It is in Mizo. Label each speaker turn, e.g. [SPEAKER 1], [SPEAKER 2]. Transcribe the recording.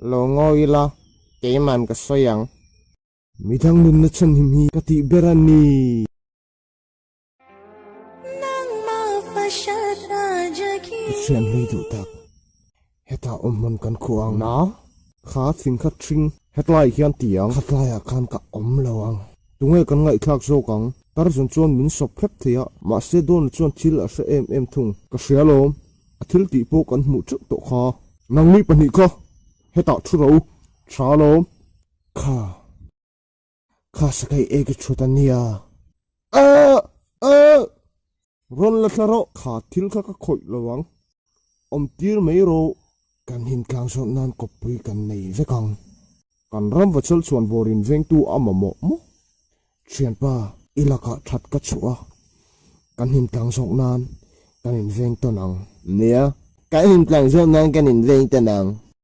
[SPEAKER 1] Lo ngawi ila, keiman ka sawi ang. Midang nunna chhanhim hi ka tih ber a ni. Ka thian hlui duh tak, hetah awm hmun kan khuh ang. Na, kha thing kha ṭhing, hetlai hian ti ang. Khatlaiah khan ka awm lo ang. Tunge kan ngaihthlak zawk ang? Tarzan chuan min sawp hrep thei a, mahse Dawna chuan thil a hre em em thung. Ka hria lawm, a thil tih pawh kan hmuh teuh tawh kha. Nangni pahnih kha, hetah thu ro, tha lawm. Kha. Kha sakei ek i thut a nia. Aah! Aah! Rawn la thla rawh. Kha thil kha ka khawih lo ang. Awm tir mai rawh. Kan him tlang zawt nan kawppui kan nei vek ang. Kan ram vachal chhuan bawrin vengtu a mamawh maw? Thianpa, i lakah that ka chhuah a. Kan him tlang zawk nan kan inveng tawn ang. Nia, kan him tlang zawk nan kan inveng tawn ang.